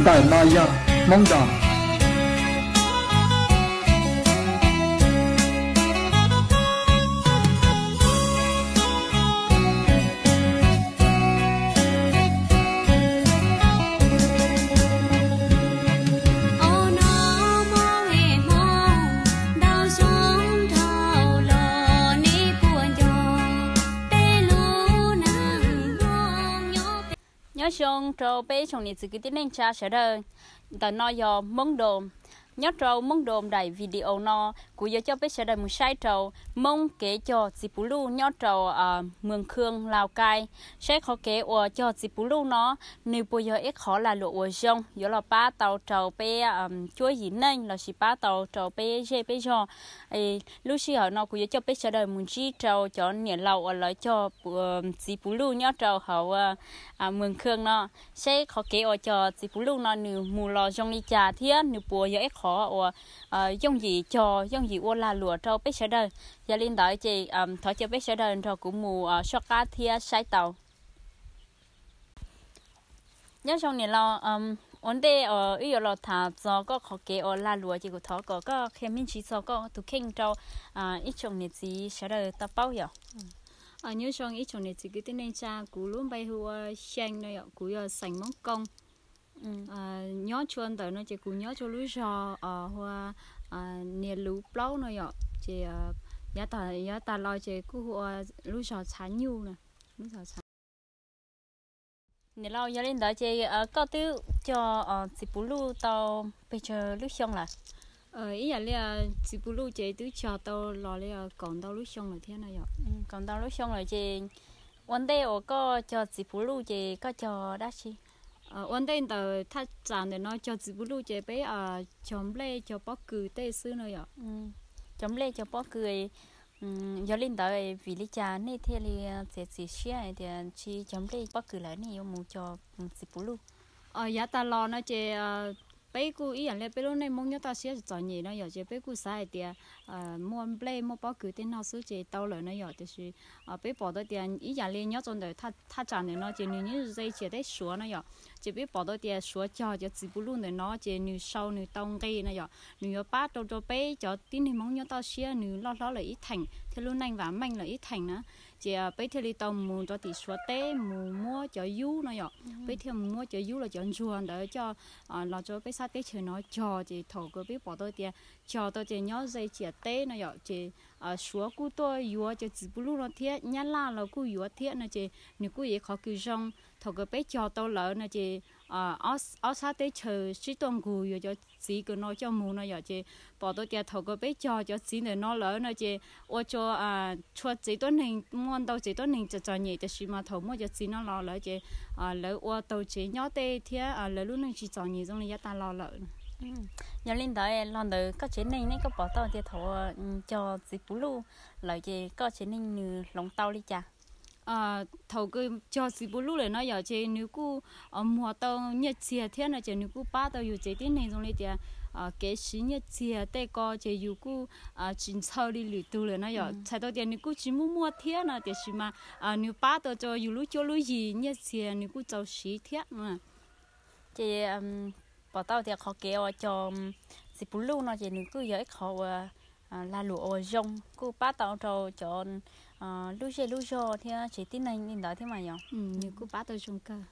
Ntawm no yog Hmoob Dom. Nyob zoo rau peb tsoom niam txiv kwv tij neej tsa sawv daws. Ntawm no yog Hmoob Dom. Nyob rau Hmoob Dom daim video no, kuv yuav coj peb sawv daws mus saib rau Hmoob kev cog txiv puv luj nyob rau Mường Khương, Lào Cai. Saib qhov kev uas cog txiv puv luj no, nws puas yog ib qhov lag luam uas zoo yuav los pab tau rau peb cuab yim neej lossis pab tau rau peb zej peb zog. Lub sij hawm no kuv yuav coj peb sawv daws mus ntsib rau cov niam laus uas lawv cog txiv puv luj nyob rau hauv Mường Khương no, saib qhov kev uas cog txiv puv luj no nws mus los zoo li cas thiab nws puas yog ib qhov uas yooj yim cog yooj yim ua lag luam rau peb sawv daws. Yog li ntawd ces thov caw peb sawv daws nrog kuv mus soj qab thiab saib tau. Nyob zoo niam laus, ua ntej wb yuav los tham txog koj qhov kev uas lag luam ces kuv thov kom koj qhia me ntsis txog koj tus kheej rau ib tsoom niam txiv sawv daws tau paub yom. Nyob zoo ib tsoom niam txiv kwv tij neej tsa, kuv lub npe hu ua Xyeej no yom, kuv yog xeem Hmoob Koo. Nyob tshuav ntawm no ces kuv nyob tshuav lub zog hu ua Nias Luv Plaub no yom, ces yav tas los ces kuj hu ua lub zog Txhav Nyuj no. Niam laus, yog li ntawd ces koj twb cog txiv puv luj tau pes tsawg lub xyoo lawm? Ib yam li txiv puv luj ces twb cog tau los li kaum ntau lub xyoo lawm thiab no yom. Kaum ntau lub xyoo lawm ces ua ntej uas koj cog txiv puv luj ces koj cog dab tsi? Ua ntej ntawm thaj tsam ntawm no cog txiv puv luj ces peb cog nplej cog pob kws tej xwb no yom. Cog nplej cog pob kws. Yog li ntawd vim li cas nej thiaj li txiav txim siab hais tias tsis cog nplej pob kws lawm nej yuav mus cog txiv puv luj? Yav tas los no ces peb kuj ib yam li peb lub neej Hmoob nyob toj siab txom nyem no yom, ces peb kuj xav hais tias muaj nplej muaj pob kws tej no xwb ces tau lawm no yom. Tiam sis peb pom tau tias ib yam li nyob rau ntawm thaj tsam ntawm no ces nws nyob ze ciam teb Suav no yom, ces peb pom tau tias Suav cog cov txiv puv luj ntawm no ces nws sau nws tau nqi no yom, nws yuav pab rau rau peb cov tib neeg Hmoob nyob toj siab nws loj hlob lawm ib theem thiab lub neej vam meej lawm ib theem na. Ces peb thiaj li tau mus rau tim Suav teb mus muab cov yub no yom, peb thiaj mus muab cov yub los cov ntsuag ntawd coj los rau peb sab teb chaws no cog, ces thaum kawg peb pom tau tias cog tau ces nyob ze ciam teb no yom, ces Suav kuj tuaj yuav cov txiv puv luj no thiab, Nyab Laj los kuj yuav thiab no ces nws kuj yog ib qhov kws zoo. Thaum kawg peb cog tau lawm no ces ob sab teb chaws sib tuaj nqug yuav cov txiv kws no coj mus no yom, ces pom tau tias thaum kawg peb cog cov txiv ntawm no lawm no ces ua rua txhua tsev tuab neeg muaj ntau tsev tuab neeg txom txom nyem, tiam sis mas thaum muaj cov txiv no los lawm ces lawv ua taug tsev nyob tej thiab lawv lub neej tsis txom nyem zoo li yav tas los lawm. Yog li ntawd los ntawm koj tsev neeg ne, koj pom tau tias thaum cog txiv puv luj lawm ces koj tsev neeg nws hloov tau li cas? Thaum kawg cog txiv puv luj lawm no yom, ces nws kuj muag tau nyiaj txiag thiab no ces nws kuj pab tau yus tsev tib neeg zoo li tias kev siv nyiaj txiag tej ko ces yus kuj tsis ntxhawj li lwm tug lawm no yom. Txhais tau tias nws kuj tsis muaj muaj thiab no, tiam sis mas nws pab tau rau yus lub cuab lub yig nyiaj txiag nws kuj txaus siv thiab. Ces pom tau tias qhov kev uas cog txiv puv luj no ces nws kuj yog ib qhov uas lag luam uas zoo, kuj pab tau rau cov lub zej lub zog thiab tsev tib neeg li ntawd thiab mas yog. Nws kuj pab tau zoo kawg.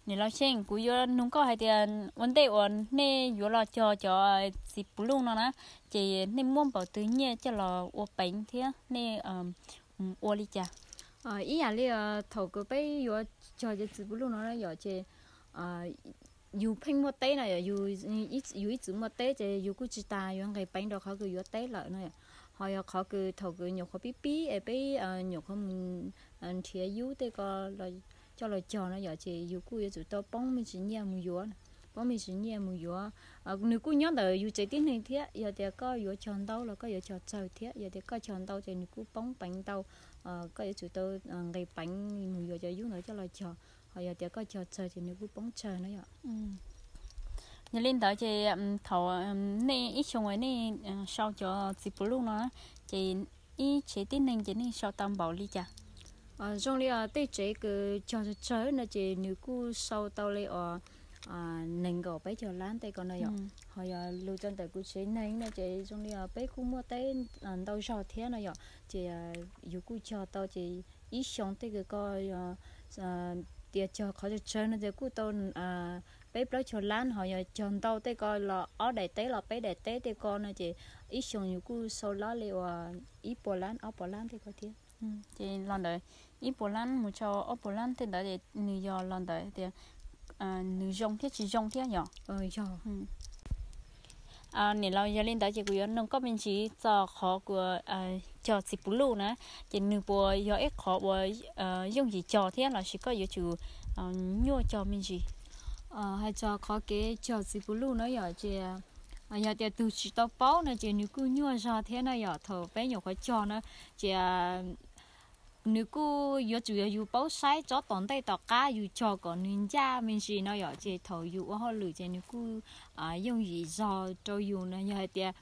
Niam laus Xyeej, kuv yuav nug koj hais tias ua ntej uas nej yuav los cog cov txiv puv luj no na, ces nej muab npaum twg nyiaj coj los ua peev thiab nej ua li cas? Ib yam li thaum kawg peb yuav cog cov txiv puv luj no na yom, ces yus pheej muaj teb no yom, yus ib txwm muaj teb ces yus kuj tsis tas yuav nqis peev rau qhov kws yuav teb lawm no yom. Ho yog qhov kws thaum kws nyuam qhuav pib pib es peb nyuam qhuav mus nrhiav yub tej ko coj los cog no yom, ces yus kuj yuav tsum tau poob me ntsis nyiaj mus yuav, poob me ntsis nyiaj mus yuav. Nws kuj nyob ntawm yus tsev tib neeg thiab, yog tias koj yuav cog ntau los koj yuav cog tsawg thiab, yog tias koj cog ntau ces nws kuj poob peev ntau, koj yuav tsum tau nqis peev mus yuav cov yub ntawd coj los cog. Ho yog tias koj cog tsawg ces nws kuj poob tsawg na yom. Yog li ntawd ces thaum nej ib xyoo nej sau cov txiv puv luj no, ces ib tsev tib neeg ces nej sau tau npaum li cas? Zoo li tej tsev kws cog tsawg tsawg no ces nws kuj sau tau li uas nees nkaum peb caug lab tej ko no yom. Ho yog lug rau ntawm kuv tsev neeg no ces zoo li peb kuj muaj teb ntau zog thiab no yom, ces yus kuj cog tau ces ib xyoo tej kws koj tias cog qhov tsawg tsawg no ces kuj tau peb plaub caug lab, ho yog cog ntau tej ko los ob daim teb los peb daim teb tej ko no ces ib xyoo yus kuj sau lab li uas ib puas lab ob puas lab tej ko thiab. Ces los ntawm ib puas lab mus txog ob puas lab tej ntawd ces nws yog los ntawm tias nws zoo thiab tsis zoo thiab yom. Niam laus, yog li ntawd ces kuv yuav nug koj me ntsis txog qhov kuv cog txiv puv luj na, ces nws puas yog ib qhov uas yooj yim cog thiab lossis koj yuav tsum nyuaj cog me ntsis? Hais txog qhov kev cog txiv puv luj na yom, ces yog tias tus tsis tau paub no ces nws kuj nyuaj zog thiab na yom. Thaum peb nyuam qhuav cog na, ces nws kuj yuav tsum yog yus paub saib tsob tom ntej tom qab yus cog kom nws ncaj me ntsis no yom, ces thaum yus ua hauj lwm ces nws kuj yooj yim zog rau yus na. Yog hais tias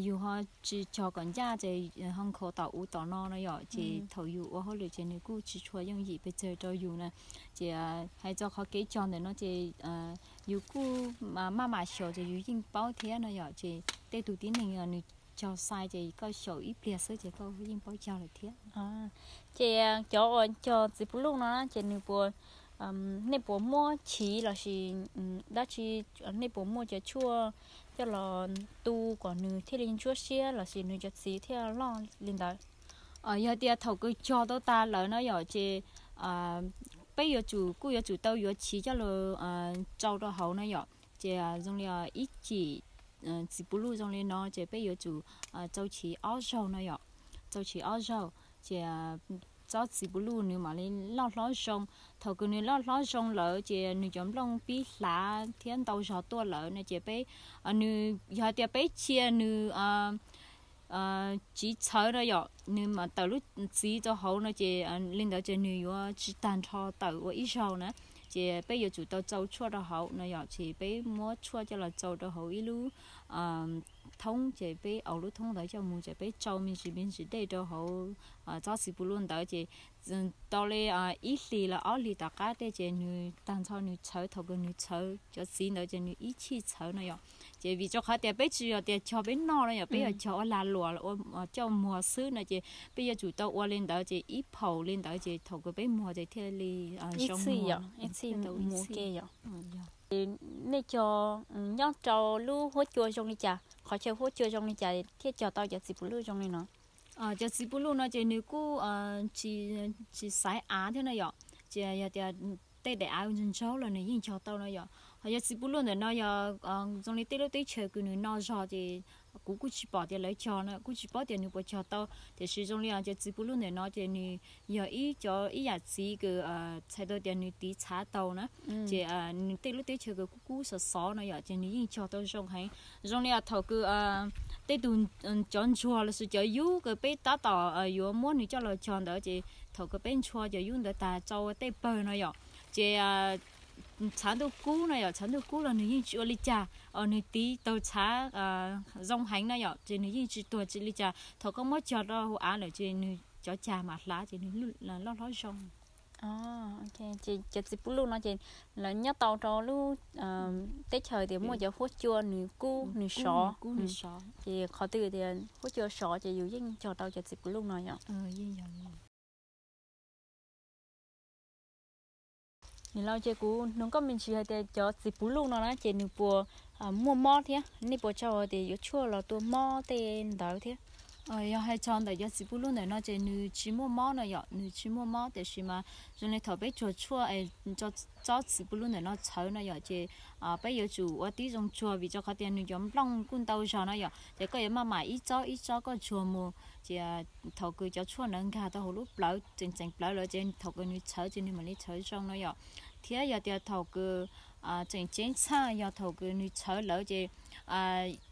yus ho tsis cog kom ncaj ces ho nkhaus tom ub tom no no yom, ces thaum yus ua hauj lwm ces nws kuj tsis tshua yooj yim pes tsawg rau yus na. Ces hais txog qhov kev cog ntawm no ces yus kuj maj mam xyaum ces yus yeej paub thiab no yom. Ces tej tus tib neeg nws cog sai ces koj xyaum ib pliag xwb ces koj yeej paub cog lawm thiab. Ces cov uas cog txiv puv luj no ces nws puas, nej puas muab chiv lossis dab tsi, nej puas muaj cov tshuaj coj los tu kom nws thiaj li ntsuab siab lossis nws cov txiv thiaj loj li ntawd? Yog tias thaum kws cog tau tas lawm no yom, ces peb yuav tsum, kuj yuav tsum tau yuav chiv coj los tsau rau hauv no yom. Ces zoo li ib cim txiv puv luj zoo li no ces peb yuav tsum tsau chiv ob zaug no yom, tsau chiv ob zaug, ces tsob txiv puv luj nws mam li loj hlob zoo. Thaum kws nws loj hlob zoo lawm ces nws cov nplooj pib hlav thiab ntau zog tuaj lawm no ces peb, nws, yog hais tias peb cia nws tsiv txhawv no yom, nws mam tawm lub txiv rau hauv no ces li ntawd ces nws yuav tsis tag nrho tawm ua ib zaug na. Ces peb yuav tsum tau tsau tshuaj rau hauv no yom, ces peb muab tshuaj coj los tsau rau hauv ib lub thoob, ces peb aus lub thoob ntawd coj mus ces peb tsau me ntsis me ntsis dej rau hauv tsob txiv puv luj ntawd ces tau li ib hlis los ob hlis tom qab tej ces nws tag nrho nws txhawv. Thaum kws nws txhawv cov txiv ntawd ces nws ib chim txhawv no yom. Ces vim rau qhov tias peb tsis yog tias cog peb noj no yom, peb yog cog ua lag luam coj muag xwb no ces peb yuav tsum tau ua li ntawd ces ib phaum li ntawd ces thaum kws peb muag ces thiaj li zoo muag. Nej cog nyob rau lub huab cua zoo li cas, qhov chaw huab cua zoo li cas thiaj cog tau cov txiv puv luj zoo li no? Cov txiv puv luj no ces nws kuj tsis xaiv av thiab no yom, ces yog tias tej daim av ntsaug ntsaug los nws yeej cog tau no yom. Ho yog txiv puv luj ntawm no yog zoo li tej lub teb chaws kws nws no zog ces kuv kuj tsis pom tias lawv cog no, kuj tsis paub tias nws puas cog tau. Tiam sis zoo li cov txiv puv luj ntawm no ces nws yog ib cov ib yam txiv kws txhais tau tias nws tiv txhav tau na. Ces nws tej lub teb chaws kws kub kub xov xov no yom, ces nws yeej cog tau zoo heev. Zoo li thaum kws tej tug cov ntsuag lossis cov yub kws peb tab tom yuav muab nws coj los cog ntawd ces thaum kws peb ntshua cov yub ntawd tas tsau tej pawg no yom, ces txhav ntuj kub no yom, txhav ntuj kub los nws yeej tsis ua li cas, nws tiv tau txhav zoo heev no yom, ces nws yeej tsis tuag tsis li cas. Thaum koj muab cog rau hauv av lawm ces nws cov cag mam hlav ces nws loj hlob zoo. Ces cov txiv puv luj no ces lawv nyob tau rau lub teb chaws tias muaj cov huab cua nws kub nws sov, ces qhov twg tias huab cua sov ces yus yeej cog tau cov txiv puv luj no yom. Niam laus, ces kuv nug koj me ntsis hais tias cov txiv puv luj no na ces nws puas muaj mob thiab, nej puas tau tias yuav tshuaj los tua mob tej ntawd thiab? Yog hais txog ntawm cov txiv puv luj ntawm no ces nws tsis muaj mob no yom, nws tsis muaj mob, tiam sis mas zoo li thaum peb tsuag tshuaj tsob txiv puv luj ntawm no txhawv no yom, ces peb yuav tsum ua tib zoo tsuag vim rau qhov tias nws cov nplooj kuj ntau zog no yom, ces koj yuav maj mam ib tsob ib tsob koj tsuag mus, ces thaum kws cov tshuaj ntawd nkag tau hauv lub plawv tseem tseem plawv lawm ces thaum kws nws txhawv ces nws mam li txhawv zoo no yom. Thiab yog tias thaum kws tseem ceeb tshaj yog thaum kws nws txhawv lawm ces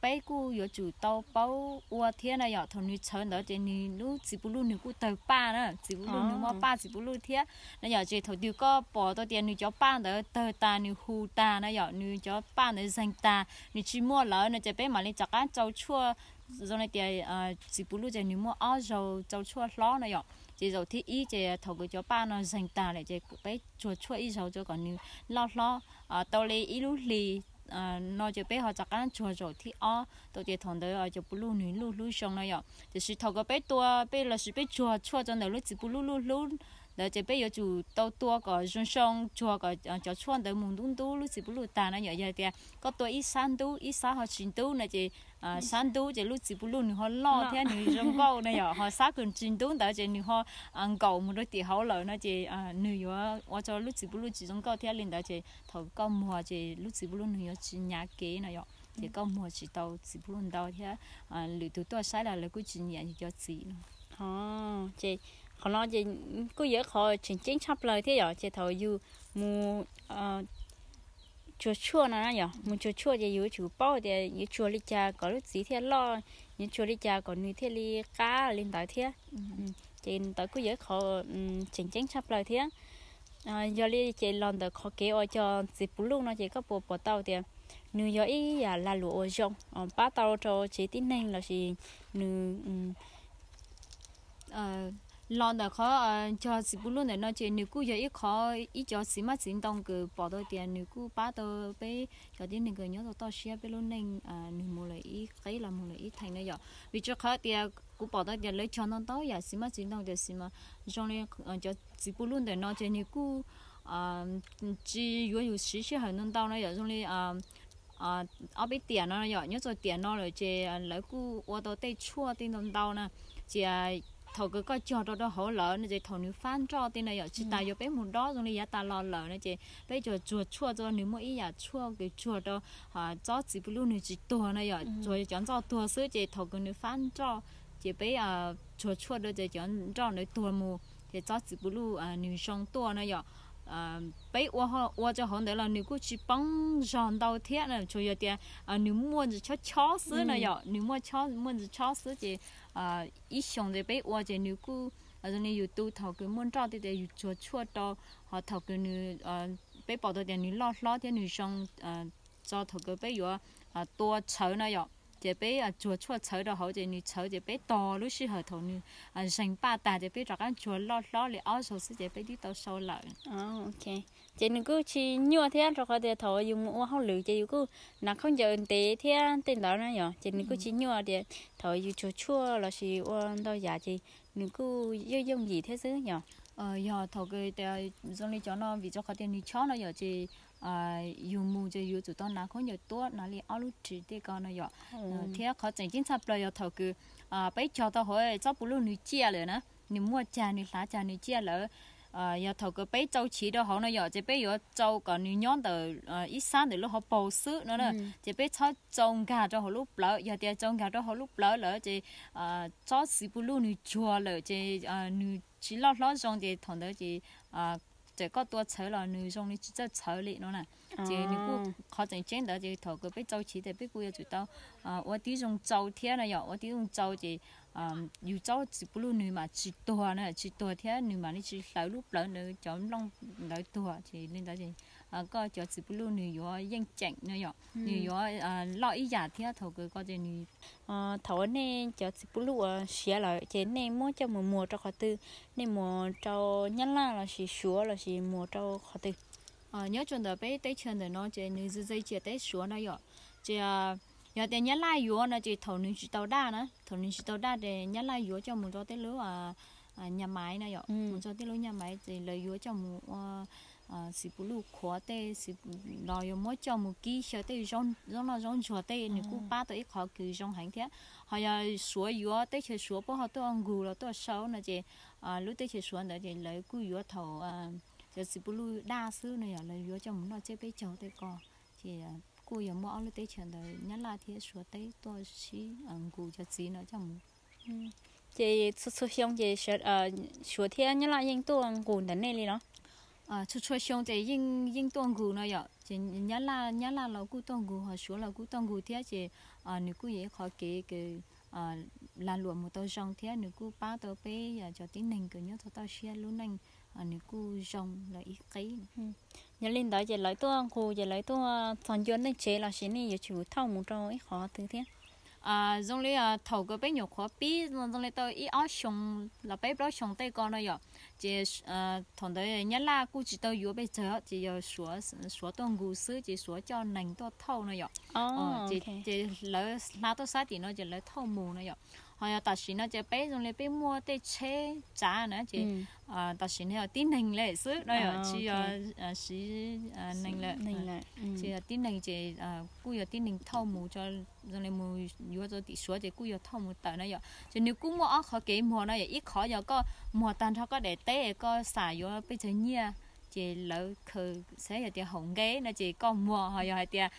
peb kuj yuav tsum tau paub ua thiab na yom. Thaum nws txhawv ntawd ces nws lub txiv pus luj nws kuj tawg paj na, txiv pus luj nws muaj paj txiv pus luj thiab na yom. Ces thaum twg koj pom tau tias nws cov paj ntawd tawg tas, nws hu tas na yom, nws cov paj ntawd zeeg tas, nws tsis muaj lawm no ces peb mam li rov qab tsau tshuaj. Zoo li tias txiv pus luj ces nws muaj ob zaug tsau tshuaj hlob na yom. Ces zaum thib ib ces thaum kws cov paj no zeeg tas lawm ces peb tsuag tshuaj ib zaug rau kom nws loj hlob tau li ib lub hlis no ces peb ho rov qab tsuag zaum thib ob tau ces thaum ntawd cov pus luj nws luj hlub zoo no yom. Tiam sis thaum kws peb tua peb lossis peb tsuag tshuaj rau ntawm lub txiv pus luj luj hlub ntawd ces peb yuav tsum tau tua kom zoo zoo, tsuag kom cov tshuaj ntawd mus ntub ntub lub txiv pus luj tas na yom. Yog tias koj tua ib sab ntub ib sab ho tsis ntub no ces sab ntub ces lub txiv pus luj nws ho loj thiab nws zoo nkauj na yom, ho sab kws tsis ntub ntawd ces nws ho nkaum mus rau tim hauv lawm no ces nws yuav ua rau lub txiv pus luj tsis zoo nkauj thiab li ntawd ces thaum koj muag ces lub txiv pus luj nws yuav tsis nyav kev no yom. Ces koj muag tsis tau txiv pus luj ntau thiab lwm tus tuaj saib los lawv kuj tsis nyiam yus cov txiv no. Ces qhov no ces kuj yog ib qhov tseem ceeb tshaj plaws thiab yom. Ces thaum yus mus tsuag tshuaj no yom, mus tsuag tshuaj ces yus yuav tsum paub tias yuav tsuag li cas kom lub txiv thiaj loj, yuav tsuag li cas kom nws thiaj li qab li ntawd thiab. Ces ntawd kuj yog ib qhov tseem ceeb tshaj plaws thiab. Yog li ces los ntawm qhov kev ua cov txiv pus luj no ces koj puas pom tau tias nws yog ib yam lag luam uas zoo pab tau rau tsev tib neeg lossis nws los ntawm qhov cog txiv pus luj ntawm no ces nws kuj yog ib qhov ib cov txiv mab txiv ntoo kws pom tau tias nws kuj pab tau peb cov tib neeg kws nyob rau toj siab peb lub neej, nws mus lawm ib qeb los mus lawm ib theem na yom. Vim rau qhov tias kuv pom tau tias lawv cog ntau ntau yam txiv mab txiv ntoo tiam sis mas zoo li cov txiv pus luj ntawm no ces nws kuj tsis yuav yus siv sij hawm ntau ntau no yom. Zoo li ob peb tiam no yom, nyob rau tiam no lawm ces lawv kuj ua tau tej tshuaj tej ntau ntau na. Ces thaum kws koj cog rau rau hauv lawm no ces thaum nws fab nroj tej no yom, tsis tas yuav peb mus dob zoo li yav tas los lawm no ces peb cog tsuag tshuaj rau nws muaj ib yam tshuaj kws tsuag rau tsob txiv pus luj nws tsis tuag no yom, tsuag cov nroj tuag xwb ces thaum kws nws fab nroj ces peb tsuag tshuaj rau ces cov nroj ntawd tuag mus ces tsob txiv pus luj nws zoo tuaj no yom. Peb ua ua rau hauv ntawd los nws kuj tsis poob zog ntau thiab na, tsuas yog tias nws muaj ntsis chob chob xwb no yom, nws muaj chob muaj ntsis chob xwb ces ib xyoos ces peb ua ces nws kuj zoo li yus tu thaum kws muaj nroj tej ces yus tsuag tshuaj rau, ho thaum kws nws peb pom tau tias nws loj hlob thiab nws zoo tso thaum kws peb yuav tua txhawv no yom, ces peb tsuag tshuaj txhawv rau hauv ces nws txhawv ces peb tos lub sij hawm thaum nws zeeg paj tas ces peb rov qab tsuag loj hlob li ob zaug xwb ces peb twb tau sau lawm. Ces nws kuj tsis nyuaj thiab rau qhov tias thaum yus mus ua hauj lwm ces yus kuj hnav khaub ncaws ntev thiab tej ntawd na yom, ces nws kuj tsis nyuaj tias thaum yus tsuag tshuaj lossis ua ntau yam ces nws kuj yooj yooj yim thiab xwb yom. Yog thaum kws zoo li cov no vim rau qhov tias nws chob no yom ces yus mus ces yuav tsum tau hnav khaub ncaws tuab, hnav li ob lub ris tej ko no yom. Thiab qhov tseem ceeb tshaj plaws yog thaum kws peb cog tau hauv tsob pus luj nws ciaj lawm na, nws muaj cag nws hlav cag nws ciaj lawm, yog thaum kws peb tsau chiv rau hauv no yom ces peb yuav tsau kom nws nyob ntawm ib sab ntawm lub hauv paus xwb no na. Ces peb txhob tsau nkag rau hauv lub plawv, yog tias tsau nkag rau hauv lub plawv lawm ces tsob txiv pus luj nws tsuag lawm ces nws tsis loj hlob zoo ces thaum ntawd ces txawm koj tua txhawv los nws zoo li tsis txawj txhawv li no na. Ces nws kuj qhov tseem ceeb ntawd ces thaum kws peb tsau chiv ces peb kuj yuav tsum tau ua tib zoo tsau thiab no yom, ua tib zoo tsau ces yus tsob txiv pus luj nws mam tsis tuag na, tsis tuag thiab nws mam li tsis hlawv lub plawv ntawd cov nplooj ntawd tuag. Ces li ntawd ces koj cov txiv pus luj nws yuav yeej ceem no yom, nws yuav loj ib yam thiab thaum kws koj ces nws Thaum uas nej cov txiv pus luj uas siav lawm ces nej muab coj mus muag rau qhov twg? Nej muag rau Nyab Laj lossis Suav lossis muag rau qhov twg? Nyob rau ntawm peb teb chaws ntawm no ces nws ze ze cia teb Suav na yom. Ces yog tias Nyab Laj yuav no ces thaum nws tsis tau daj na, thaum nws tsis tau daj ces Nyab Laj yuav coj mus rau tej lub nyaj maiv na yom, mus rau tej lub nyaj maiv ces lawv yuav coj mus ua txiv pus luj qhuav tej los yuav muab coj mus kib xyaw tej zaub noj zaub ntsuag tej, nws kuj pab tau ib qhov kws zoo heev thiab. Ho yog Suav yuav, teb chaws Suav puab ho tuaj nqug los tuaj sau no ces lub teb chaws Suav ntawd ces lawv kuj yuav thaum cov txiv pus luj daj xwb no yom, lawv yuav coj mus noj tsiab peb caug tej ko. Ces kuj yog muaj ob lub teb chaws ntawd Nyab Laj thiab Suav teb tuaj sib nqus cov txiv no coj mus. Ces txhua txhua xyoo ces Suav thiab Nyab Laj yeej tuaj nqus ntawm nej li los? Txhua txhua xyoo ces yeej tuaj nqus no yom, ces Nyab Laj, Nyab Laj los kuj tuaj nqus, ho Suav los kuj tuaj nqus thiab, ces nws kuj yog ib qhov kev kws lag luam mus tau zoo thiab nws kuj pab tau peb cov tib neeg kws nyob txog toj siab lub neej nws kuj zoo lawm ib qib. Yog li ntawd ces lawv tuaj nqus ces lawv tuaj txog ncua nej tsev los sis nej yuav tsum thauj mus rau ib qhov twg thiab? Zoo li thaum kws peb nyuam qhuav pib zoo li tau ib ob xyoos los peb plaub xyoos tej ko no yom, ces thaum ntawd Nyab Laj kuj tsis tau yuav pes tsawg ces yog Suav tuaj nqus xwb ces Suav coj neeg tuaj thauj no yom. Ces lawv hla tuaj sab tim no ces lawv thauj mus no yom. Ho yog tam sim no ces peb zoo li peb muaj tej tsheb tsav na ces tam sim no yog tib neeg li xwb no yom, tsis yog siv neeg lawm. Tsis yog tib neeg ces kuj yog tib neeg thauj mus, zoo li mus yuav rau tim Suav ces kuj yog thauj mus tawm na yom. Ces nws kuj muaj ob qhov kev muag no yom, ib qhov yog koj muag tag nrho koj daim teb koj xam yuav pes tsawg nyiaj, ces lawv khaws xav yog tias haum nqe no ces koj muag, ho yog hais tias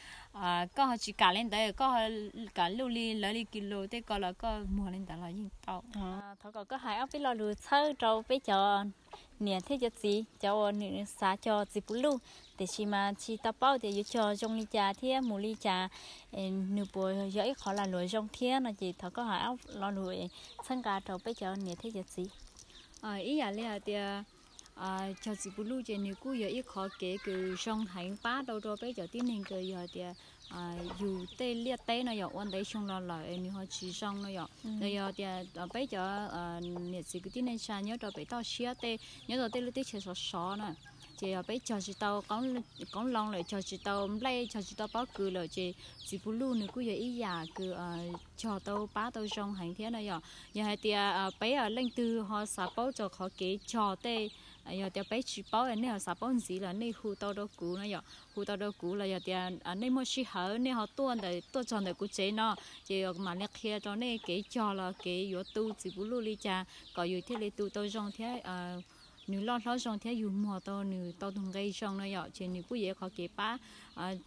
koj ho tsis kam li ntawd, koj kam luj li lawv li kis lus tej ko los koj muag li ntawd los yeej tau. Thov kom koj hais ob peb lo lus txhawb rau peb cov niam thiab cov txiv, cov uas nws xav cog txiv puv luj tiam sis mas tsis tau paub tias yuav cog zoo li cas thiab mus li cas, nws puas yog ib qhov lag luam zoo thiab no ces thov koj hais ob lo lus txhawb nqa rau peb cov niam thiab cov txiv. Ib yam li hais tias cog txiv puv luj ces nws kuj yog ib qhov kev kws zoo heev pab tau rau peb cov tib neeg kws yog tias yus tej liaj teb no yog ua ntev xyoo los lawm nws ho tsis zoo no yom, los yog tias peb cov niam txiv kwv tij neej tsa nyob rau pem toj siab tej, nyob rau tej lub teb chaws sov sov na, ces yog peb cog tsis tau qoob loo lawm, cog tsis tau nplej, cog tsis tau pob kws lawm ces txiv puv luj nws kuj yog ib yam kws cog tau pab tau zoo heev thiab no yom. Yog hais tias peb leej twg ho xav paub txog qhov kev cog tej, yog tias peb tsis paub nej ho xav paub ntxiv los nej hu tau rau kuv no yom, hu tau rau kuv los yog tias nej muaj sij hawm nej ho tuaj ntawm, tuaj txog ntawm kuv tsev no ces mam li qhia rau nej kev cog los kev yuav tu txiv puv luj li cas kom yus thiaj li tu tau zoo thiab nws loj hlob zoo thiab yus muag tau nws tau tus nqe zoo no yom, ces nws kuj yog ib qhov kev pab.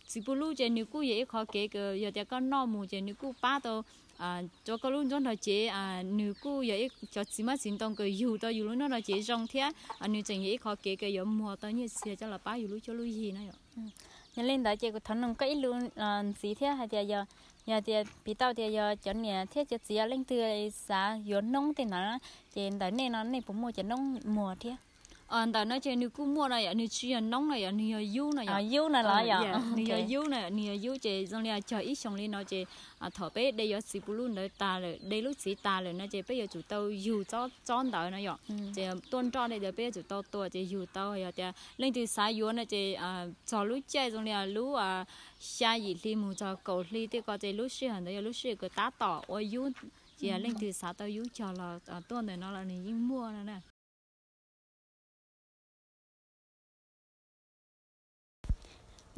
Txiv puv luj ces nws kuj yog ib qhov kev kws yog tias koj noj mus ces nws kuj pab tau rau koj lub nruab nrog cev, nws kuj yog ib cov txiv mab txiv ntoo kws yug tau yus lub nruab nrog cev zoo thiab nws tseem yog ib qhov kev kws yuav muag tau nyiaj txiag coj los pab yus lub cuab lub yig na yom. Yog li ntawd ces kuv thov nug koj ib lus ntxiv thiab hais tias yog, yog tias piv tau tias yog cov niam thiab cov txiv leej twg xav yuav noob tej ntawd ces ntawm nej no nej puas muaj cov noob muag thiab? Ntawm no ces nws kuj muaj no yom, nws tsis yog noob no yom, nws yog yub no yom. Yub no los yog, nws yog yub no, nws yog yub ces zoo li cog ib xyoos li no ces thaum peb de yuav txiv puv luj ntawd tas lawm, de lub txiv tas lawm no ces peb yuav tsum tau yug tsob ntawd no yom. Ces tuaj nroj li ntawd peb yuav tsum tau tua ces yug tau, yog tias leej twg xav yuav no ces txog lub caij zoo li lub xya yim hli mus txog kaum hli tej ko ces lub sij hawm ntawd yog lub sij hawm kws tab tom ua yub, ces leej twg xav tau yub cog los tuaj ntawm no los nws yeej muaj no na.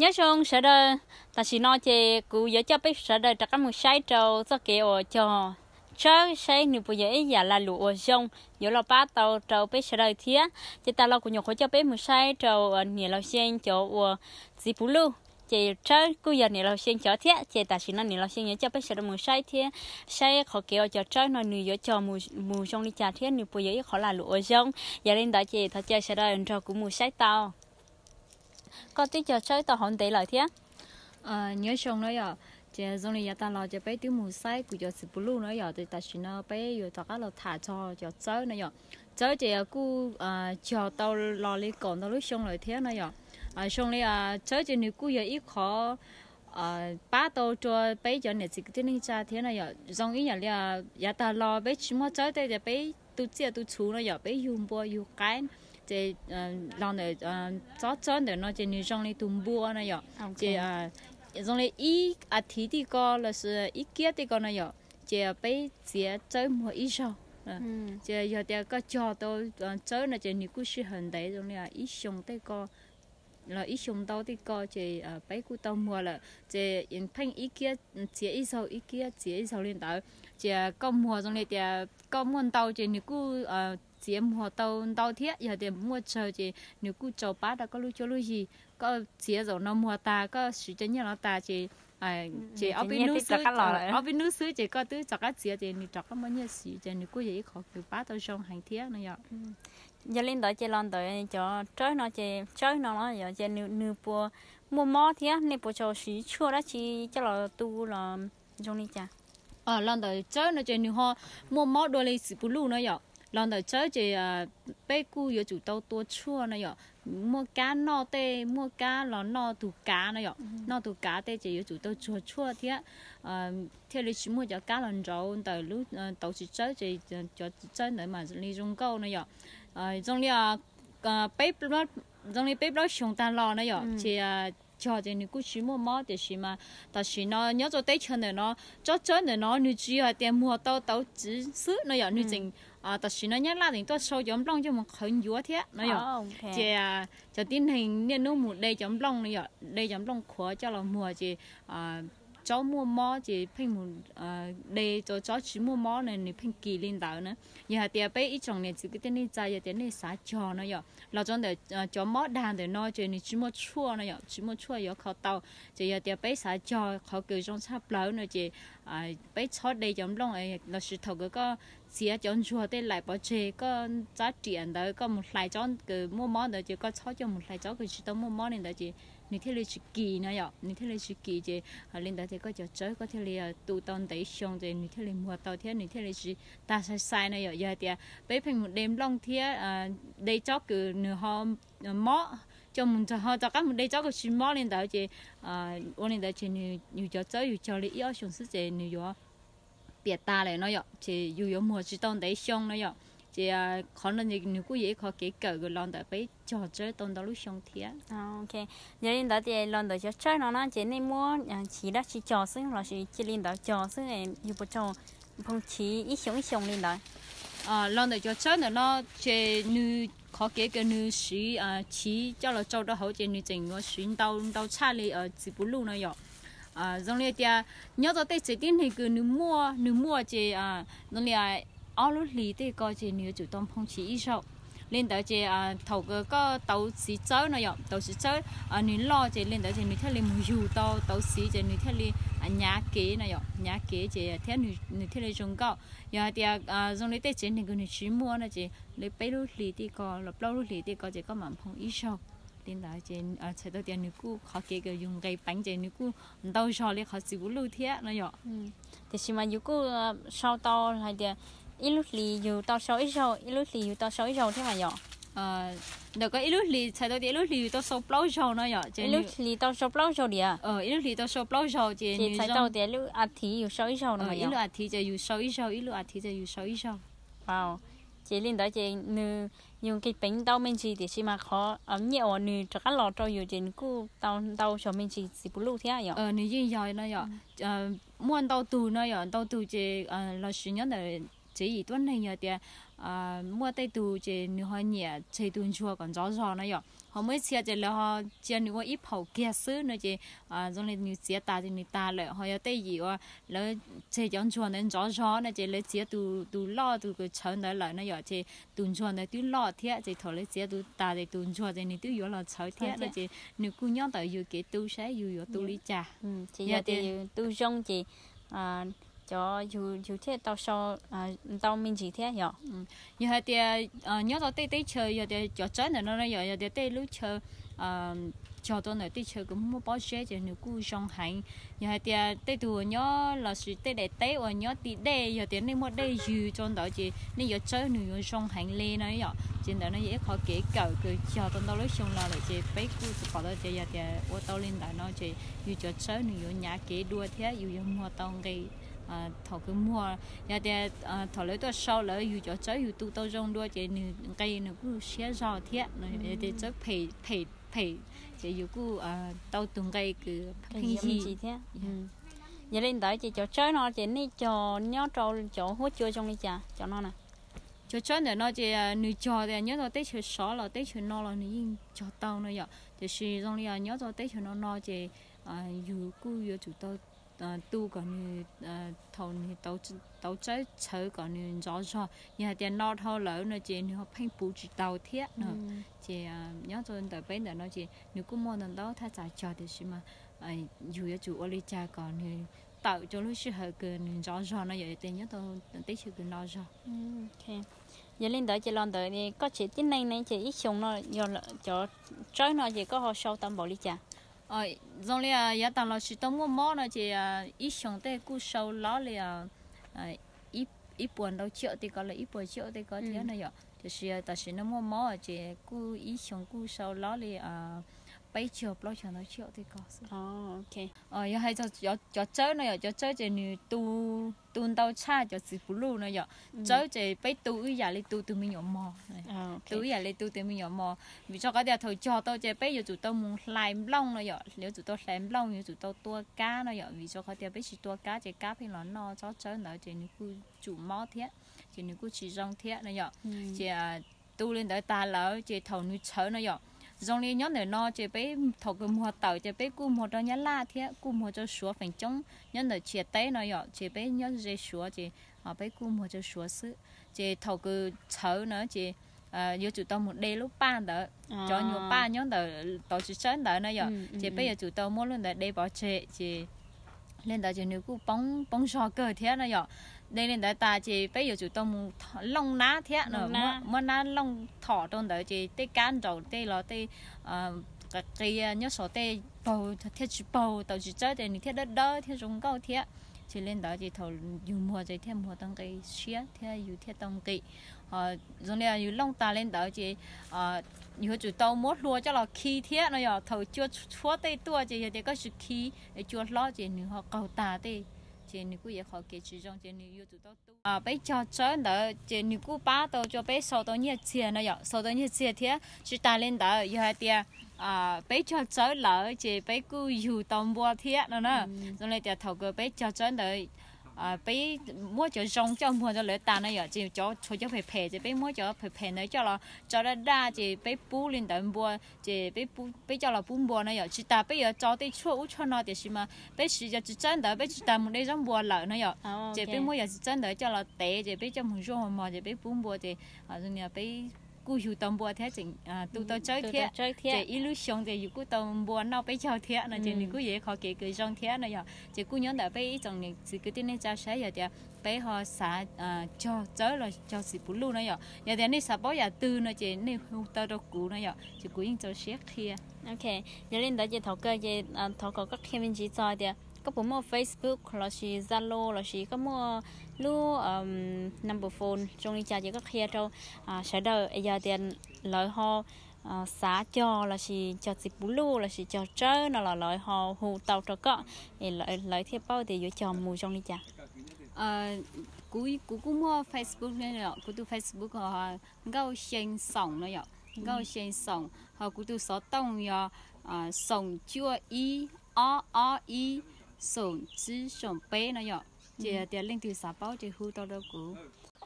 Nyob zoo sawv daws, tam sim no ces kuv yuav coj peb sawv daws rov qab mus saib rau txoj kev uas cog tsawb saib nws puas yog ib yam lag luam uas zoo yuav los pab tau rau peb sawv daws thiab. Ces tas los kuv nyuam qhuav coj peb mus saib rau niam laus Xyee cov uas txiv puv luj, ces tsawb kuj yog niam laus Xyee cov thiab. Ces tam sim no niam laus Xyee yuav coj peb sawv daws mus saib thiab, saib qhov kev uas cog tsawb no nws yuav cog mus zoo li cas thiab nws puas yog ib qhov lag luam uas zoo. Yog li ntawd ces thov caw sawv daws nrog kuv mus saib tau. Koj twb cog tsawb tau hauv ntev lawm thiab? Nyob zoo na yom, ces zoo li yav tag los ces peb twb mus saib kuv cov txiv puv luj na yom, ces tam sim no peb yuav rov qab los tham txog cov tsawb na yom. Tsawb ces kuj cog tau los li kaum ntau lub xyoo lawm thiab na yom. Zoo li tsawb ces nws kuj yog ib qhov pab tau rau peb cov niam txiv kwv tij neej tsa thiab na yom. Zoo ib yam li yav tag los peb tsis muaj tsawb tej ces peb tu tsiaj tu txhuv no yom, peb yug npua yug qaib, ces los ntawm tsob tsawb ntawm no ces nws zoo li tus npua na yom. Ces zoo li ib as thiv tej ko los sis ib kiab tej ko no yom, ces peb txiav tsawb muag ib zaug. Ces yog tias koj cog tau tsawb no ces nws kuj sij hawm ntev zoo li ib xyoo tej ko los ib xyoo ntau tej ko ces peb kuj tau muag lawm. Ces pheej ib kiab txiav ib zaug, ib kiab txiav ib zaug li ntawd. Ces koj muag zoo li tias koj muaj ntau ces nws kuj txiav muag tau ntau thiab, yog tias muaj tsawg ces nws kuj txaus pab rau koj lub cuab lub yig. Koj txiav zaum no muag tas, koj siv cov nyiaj no tas ces ces ob peb hnub xwb ces koj twb rov qab muaj nyiaj siv, ces nws kuj yog ib qhov kws pab tau zoo heev thiab no yom. Yog li ntawd ces los ntawm cov tsawb no ces tsawb no no yog ces nws puas muaj mob thiab nej puas tau siv tshuaj dab tsi coj los tu los zoo li cas? Los ntawm tsawb no ces nws ho muaj mob dua li txiv puv luj no yom. Los ntawm tsawb ces peb kuj yuav tsum tau tua tshuaj no yom. Muaj kab noj tej, muaj kab los noj tus kav no yom, noj tus kav tej ces yuav tsum tau tsuag tshuaj thiab, thiaj li tsis muaj cov kab los nrauv ntawm lub tauv txiv tsawb ces cov txiv tsawb ntawd mam li zoo nkauj no yom. Zoo li zoo li peb plaub xyoos tag los no yom ces cog ces nws kuj tsis muaj mob, tiam sis mas tam sim no nyob rau teb chaws ntawm no, tsob tsawb ntawm no nws tsis yog hais tias muag tau tauv txiv xwb no yom, nws tseem, tam sim no Nyab Laj tseem tuaj sau cov nplooj coj mus qhawv ncuav thiab no yom. Ces cov tib neeg niaj hnub mus de cov nplooj no yom, de cov nplooj qhuav coj los muag ces tsob muaj mob ces pheej mus de rau tsob tsis muaj mob na, nws pheej kis li ntawd na. Yog hais tias peb ib tsoom niam txiv kwv tij neej tsa, yog tias nej xav cog no yom, los rau ntawm cov mob dag ntawm no ces nws tsis muaj tshuaj no yom, tsis muaj tshuaj yuav kho tau. Ces yog tias peb xav cog qhov kws zoo tshaj plaws no ces peb txhob de cov nplooj lossis thaum kws koj txiav cov ntsuag tej laim pov tseg, koj txab riam ntawd koj mus hlais tsob kws muaj mob ntawd ces koj txhob coj mus hlais tsob kws tsis tau muaj mob li ntawd ces nws thiaj li tsis kis no yom, nws thiaj li tsis kis ces li ntawd ces koj cov tsawb koj thiaj li tu tau ntev xyoo ces nws thiaj li muag tau thiab nws thiaj li tsis tag sai sai no yom. Yog hais tias peb pheej mus de nplooj thiab de tsob kws nws ho mob coj mus nrog ho rov qab mus de tsob kws tsis mob li ntawd ces ua li ntawd ces yus cov tsawb yus cog li ib ob xyoos xwb ces nws yuav piam tas lawm no yom, ces yus yuav muag tsis tau ntev xyoo no yom. Ces qhov no nws kuj yog ib qhov kev kawm kws los ntawm peb cog tsawb tau ntau lub xyoo thiab. Yog li ntawd ces los ntawm cov tsawb no na ces nej muab chiv dab tsi cog xwb lossis cia li ntawd cog xwb, yus puas tau nphoo chiv ib xyoos ib xyoos li ntawd? Los ntawm cov tsawb ntawm no ces nws qhov kev kws nws siv chiv coj los tsau rau hauv ces nws tseem yuav siv ntau ntau tshaj li txiv puv luj no yom. Zoo li tias nyob rau tej tsev tib neeg kws nws muaj, nws muaj ces zoo li ob lub hlis tej ko ces nws yuav tsum tau nphoo chiv ib zaug. Li ntawd ces thaum kws koj tauv txiv tsawb no yom, tauv txiv tsawb nws loj ces li ntawd ces nws thiaj li mus yug tau tauv txiv ces nws thiaj li nyav kev no yom, nyav kev ces thiab nws thiaj li zoo nkauj. Yog hais tias zoo li tej tsev neeg kws nws tsis muaj no ces li peb lub hlis tej ko los plaub lub hlis tej ko ces koj mam nphoo ib zaug. Li ntawd ces txhais tau tias nws kuj qhov kev kws yus nqis peev ces nws kuj ntau zog li qhov txiv puv luj thiab no yom. Tiam sis mas yus kuj sau tau hais tias ib lub hlis yus tau sau ib zaug, ib lub hlis yus tau sau ib zaug thiab mas yom. Ntawm ko ib lub hlis txhais tau tias ib lub hlis yus tau sau plaub zaug no yom, ces ib lub hlis tau sau plaub zaug diam. Ib lub hlis tau sau plaub zaug ces txhais tau tias ib lub a thiv yus sau ib zaug no, ib lub a thiv ces yus sau ib zaug, ib lub a thiv ces yus sau ib zaug. Ces li ntawd ces nws, yus nqis peev ntau me ntsis tiam sis mas qhov nyiaj uas nws rov qab los rau yus ces nws kuj tau ntau zog me ntsis txiv puv luj thiab yom. Nws yeej yog no yom. Muaj ntau tug no yom, ntau tug ces lossis nyob ntawm tsev yim tuab neeg yog tias muaj tej tug ces nws ho nyiam tseg tus ntsuag kom ntxov zog no yom, ho muaj ib txhia ces lawv ho cia nws ua ib phaum kiag xwb no ces zoo li nws txiav tas ces nws tas lawm. Ho yog tej yim uas lawv tseg cov ntsuag ntawd ntxov zog no ces lawv txiav tus loj tus kws tshawv ntawd lawm no yom, ces tus ntsuag ntawd twb loj thiab ces thaum lawv txiav tus tas ces tus ntsuag ces nws twb yuav los tshawv thiab no ces nws kuj nyob ntawm yus kev tu saib yus yuav tu li cas. Ces yog tias yus tu zoo ces cov yus thiaj tau sau ntau me ntsis thiab yom. Yog hais tias nyob rau tej teb chaws yog tias cov tsawb ntawm no no yom, yog tias tej lub chaw cog rau ntawm tej chaw kws muaj pob zeb ces nws kuj zoo heev. Yog hais tias tej tug uas nyob lossis tej daim teb uas nyob tim dej, yog tias nej muaj dej ywg rau ntawd ces nej yuav tsawb nws yuav zoo heev li no yom. Ces ntawm no yog ib qhov kev kawm kws cog tau ntau lub xyoo los lawm ces peb kuj pom tau tias yog tias ua tau li ntawd no ces yus cov tsawb nws yuav nyav kev dua thiab yus yuav muag tau nqi thaum kws muag. Yog tias thaum lawv tuaj sau lawm yus cov tsawb yus tu tau zoo dua ces nws nqi nws kuj siab zog thiab. Yog tias tsawb phem phem phem ces yus kuj tau tus nqi kws pheej yig thiab. Yog li ntawd ces cov tsawb no ces nej cog nyob rau cov huab cua zoo li cas cov no na? Cov tsawb ntawm no ces nws cog tias nyob rau teb chaws sov los teb chaws no los nws yeej cog tau no yom, tiam sis zoo li nyob rau teb chaws no no ces yus kuj yuav tsum tau tu kom nws, thaum nws tauv tsawb txhawv kom nws ntxov zog. Yog hais tias no dhau lawm no ces nws ho pheej puv tsis tau thiab no. Ces nyob rau ntawm peb ntawm no ces nws kuj muaj ntau ntau thaj tsam cog tiam sis mas yus yuav tsum ua li cas kom nws tawm rau lub sij hawm kws nws ntxov zog no yom, yog tias nyob rau teb chaws kws no zog. Yog li ntawd ces los ntawm koj tsev tib neeg ne ces ib xyoos no yog cov tsawb no ces koj ho sau tau npaum li cas? Zoo li yav tag los tsis tau muaj mob no ces ib xyoos tej kuj sau lob li ib puas ntau ciam tej ko los ib puas ciam tej ko thiab no yom. Tiam sis tam sim no muaj mob ces kuj ib xyoos kuj sau lob li peb caug plaub caug ntau ciam tej ko xwb. Yog hais cov tsawb no yom, cov tsawb ces nws tu ntau tshaj cov txiv puv luj no yom. Tsawb ces peb tu ib yam li tu tus me nyuam mos, tu ib yam li tu tus me nyuam mos, vim rau qhov tias thaum cog tau ces peb yuav tsum tau mus hlais nplooj no yom, yuav tsum tau hlais nplooj, yuav tsum tau tua kab no yom, vim rau qhov tias peb tsis tua kab ces kab pheej los noj tsob tsawb ntawd ces nws kuj tsum mob thiab, ces nws kuj tsis zoo thiab no yom. Ces tu li ntawd tas lawm ces thaum nws txhawv no yom, zoo li nyob ntawm no ces peb thaum kws muag tawm ces peb kuj muag rau Nyab Laj thiab kuj muag rau Suav feem coob nyob ntawm Thaib teb no yom, ces peb nyob ze Suav ces peb kuj muag rau Suav xwb. Ces thaum kws txhawv na ces yuav tsum tau mus de lub paj ntawd, cov nyuag paj nyob ntawm tau tsis tsawb ntawd no yom, ces peb yuav tsum tau muab lub ntawd de pov tseg ces li ntawd ces nws kuj poob zog kawg thiab no yom. De li ntawd tas ces peb yuav tsum tau mus looj nab thiab, muab nab looj thom rau ntawd ces tej kab nraum tej los tej qia nyob saum tej paug thiaj tsis paug, tau tsis tsawb ces nws thiaj dawb dawb thiab zoo nkauj thiab. Ces li ntawd ces thaum yus muag ces thiaj muag tau nqi siab thiab yus thiaj tau nqi. Zoo li yus looj tas li ntawd ces yuav tsum tau muab hlua coj los khi thiab no yom. Thaum cua tshuab tej tuaj ces yog tias koj tsis khi cua hlob ces nws ho qaug tag tej, ces nws kuj yog qhov kev tsis zoo ces nws yuav tsum tau tu. Peb cog tsawb ntawd ces nws kuj pab tau rau peb sau tau nyiaj txiag no yom, sau tau nyiaj txiag thiab tsis tas li ntawd yog hais tias peb cog tsawb lawm ces peb kuj yug tau npua thiab no na. Zoo li tias thaum kws peb cog tsawb ntawd peb muab cov zoo coj muag rau lawv tas no yom, ces cov tshuav cov phem phem ces peb muab cov phem phem ntawd coj los tso daj daj ces peb pub li ntawd npua, ces peb coj los pub npua no yom. Tsis tas peb yuav tso tej tshuaj ub tshuaj no tiam sis mas peb siv cov tsawb ntawd peb tsis tas mus de zaub npua lawm no yom. Ces peb muab cov tsawb ntawd coj los tev ces peb coj mus zuaj mos ces peb pub npua ces peb kuj yug tau npua thiab tseem tu tau tsawb thiab. Ces ib lub xyoo ces yus kuj tau npua noj peb caug thiab no ces nws kuj yog ib qhov kev kws zoo thiab no yom. Ces kuj nyob ntawm peb ib tsoom niam txiv kwv tij neej tsa saib yog tias peb ho xav cog tsawb los cog txiv puv luj no yom, yog tias nej xav paub yam twg no ces nej hu tau rau kuv no yom, ces kuv yeej txaus siab qhia. Yog li ntawd ces thaum kawg ces thov kom koj qhia me ntsis txog tias koj puas muaj Facebook lossis Zalo lossis koj muaj lub number phone zoo li cas ces koj qhia rau sawv daws, yog tias lawv ho xav cog lossis cog txiv puv luj lossis cog tsawb no los lawv ho hu tau rau koj, lawv thiaj paub tias yuav cog mus zoo li cas. Kuv kuj muaj Facebook, kuv tus Facebook Nkauj Xyee Xoom no yom, Nkauj Xyee Xoom, ho kuv tus xov tooj yog xoom cuaj ib ob ob ib xoom tsib xoom peb no yom. Ces tias leej twg xav paub ces hu tau rau kuv,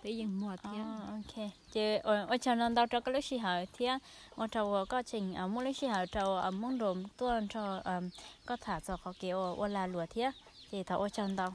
peb yeej muag thiab. Ces ua tsaug ntau ntau rau koj lub sij hawm thiab ua rau uas koj tseem muaj lub sij hawm rau Hmoob Nroos tuaj nrog koj tham txog qhov kev ua lag luam thiab, ces thov ua tsaug ntau.